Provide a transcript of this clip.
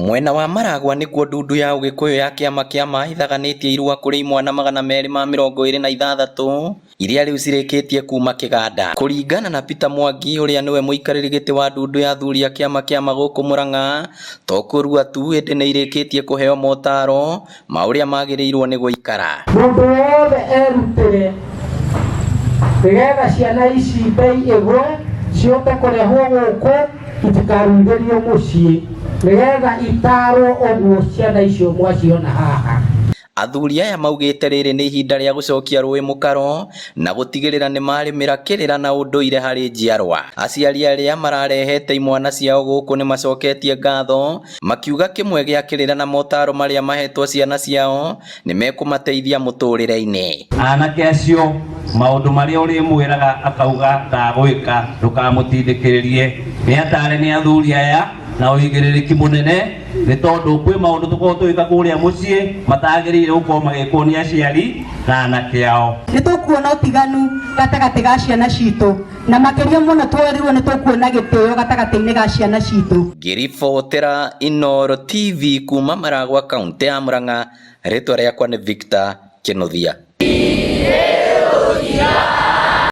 Mwena wa Maragwa nĩkuo ndundu ya Ũgĩkũyũ ya kĩama kĩa ma ĩthaganĩtie irũa kũrĩ imwana 226 iria rĩu cirĩkĩtie kuma kĩganda. Kũringana na Peter Mwangi ũrĩa nĩwe mũikarĩri gĩtĩ wa ndundu ya athuri a kĩama kĩa ma gũkũ Murang'a, to kũrua tu ĩndĩ nĩ irĩkĩtie kũheo motaro ma ũrĩa magĩrĩirwo nĩ gũikara. Mũndũ wothe erutĩre nĩgetha ciana ici mbei ĩgwe cihote kũrehwo gũkũ itikaruithĩrio mũciĩ nĩgetha itarwo ũguo ciana icio mwaciona haha. Athuri aya maugĩte rĩrĩ nĩ ihinda rĩa gũcokia rũĩ mũkaro na gũtigĩrĩra nĩ marĩmĩra kĩrĩra na ũndũire harĩ njiarwa. Aciari arĩa mararehete imwana ciao gũkũ nĩ macoketie ngatho makiuga kĩmwe gĩa kĩrĩra na motaro marĩa mahetwo ciana ciao nĩ mekũmateithia mũtũrĩre-inĩ. Anake acio maũndũ marĩa ũrĩmwĩraga akauga ndagwĩka ndũkamũtindĩkĩrĩrie, nĩ atare nĩ athuri aya na ũigĩrĩrĩki mũnene, nĩ tondũ kwĩ maũndũ tũkoragwo tũgĩka kũrĩa mũciĩ matagĩrĩire gũkorwo magĩkwo nĩ aciari na anake ao. Nĩ tũkuona ũtiganu gatagatĩ ga ciana citũ, na makĩria mũno twerirwo nĩ tũkuona gĩtĩo gatagatĩ-inĩ ga ciana citũ. Ngĩribotera Inooro TV kuma Maragwa kauntĩ ya Murang'a, rĩtwa rĩakwa nĩ Victor Kĩnuthia.